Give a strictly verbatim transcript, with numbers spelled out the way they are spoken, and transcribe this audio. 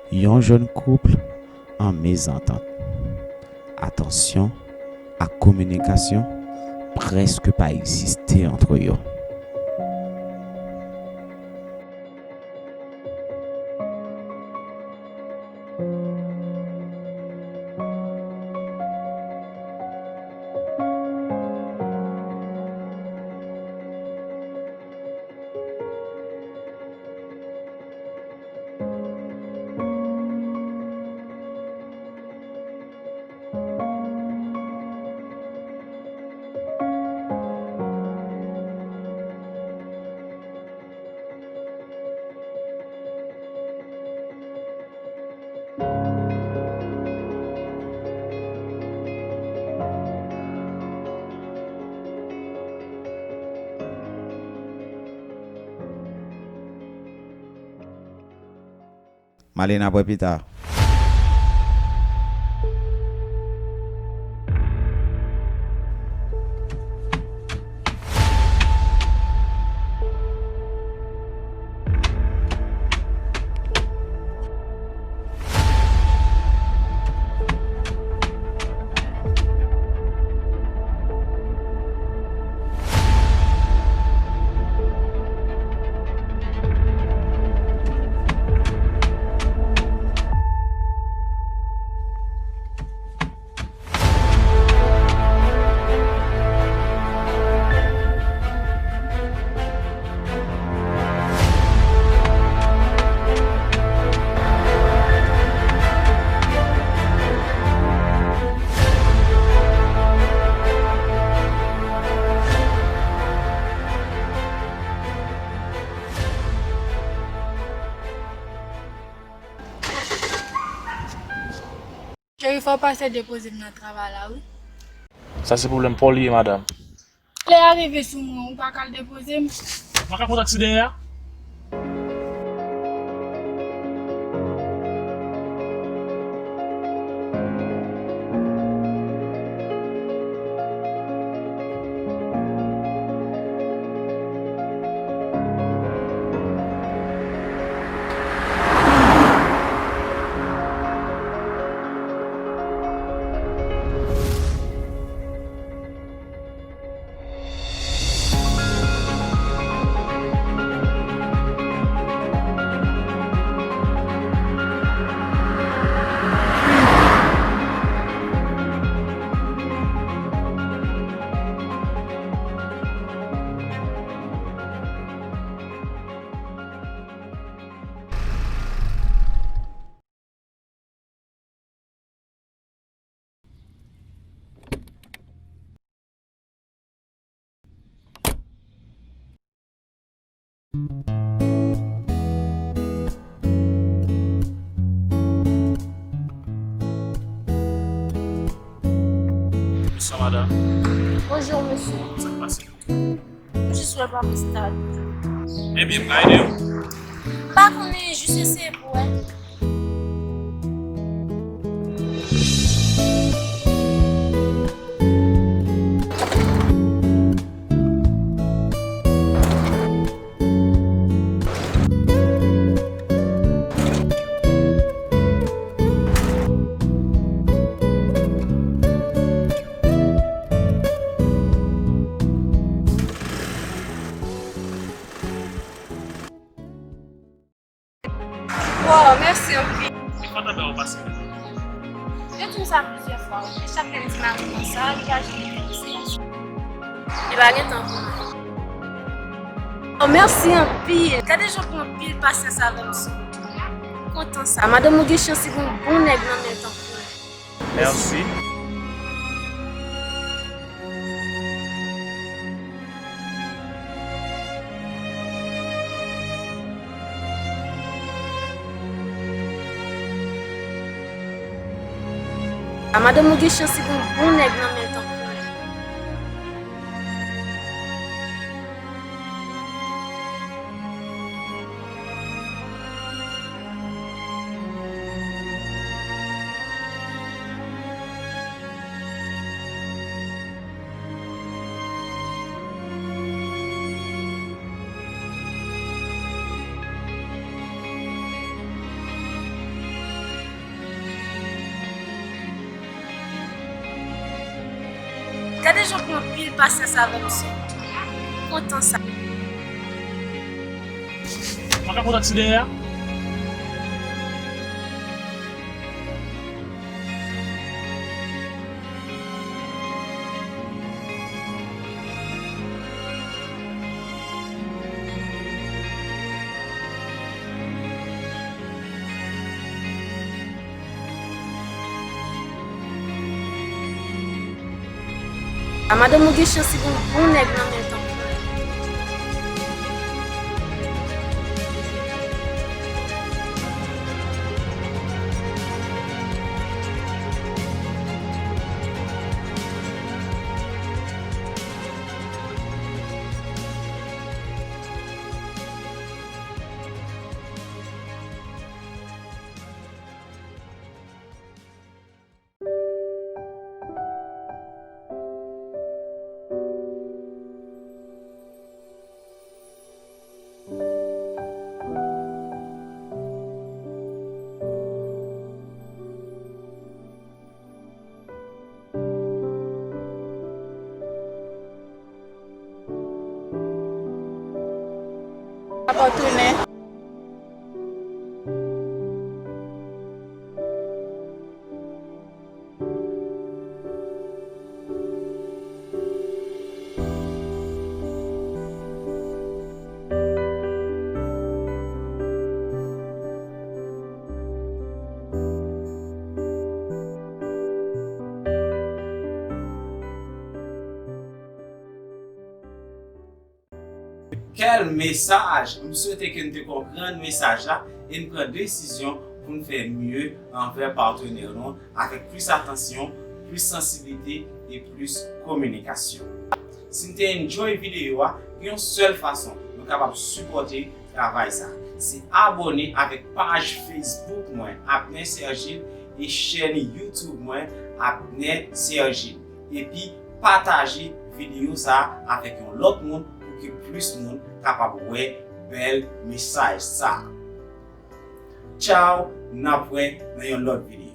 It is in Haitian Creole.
Yon jèn koup an mezantant. Atansyon ak kominikasyon prèske pa egziste ant yo. M ale, n ap wè pita. Cheri, fò w pase depoze m nan travay la, wi. Sa se pwoblèm pa w li ye, madanm. Lè a rive sou mwen, ou pa ka al depoze m? Ou pa ka pran taksi dèyè a? Bonswa, madanm. Bonjou, mesye. Sa k pase? M jis wè pa pou stad. Ebyen, m ka ede w? M pa konnen, jis eseye pou wè. Wow, mèsi anpil. Li kontan wè w pase. Yo di m sa plizyè fwa, e chak lè m di mari m sa, li pa janm enterese. Li pa gen tan pou mwen. Oh, mèsi anpil. Gade jan w pran anpil pasyans avè m, sou. M kontan sa. Madanm ou gen chans li gen yon bon nèg nan men l tankou w. Mèsi. A madanm ou gen chans li gen yon bon nèg nan men l tankou w. Gade jan w pran anpil pasyans avè m, Sou. M kontan sa. Mwen ka pran taksi dèyè a? A madanm ou gen chans li gen yon bon nèg nan men l tankou. Papa tounen. Kèl mesaj! M swete ke n te konprann mesaj la e n pran desizyon pou n fè mye anvè patnè nou avèk plis atansyon, plis sansiblite e plis kominikasyon. Si n te enjoy videyo a, gen yon sèl fason nou kapab sipòte travay sa. Se abòne avèk paj Facebook mwen, Abner Sergil, e chèn YouTube mwen, Abner Sergil. Epi pataje videyo sa a avèk yon lòt moun pou ke plis moun kapab wè bèl mesaj sa a. Tchaw, n ap wè nan yon lòt videyo.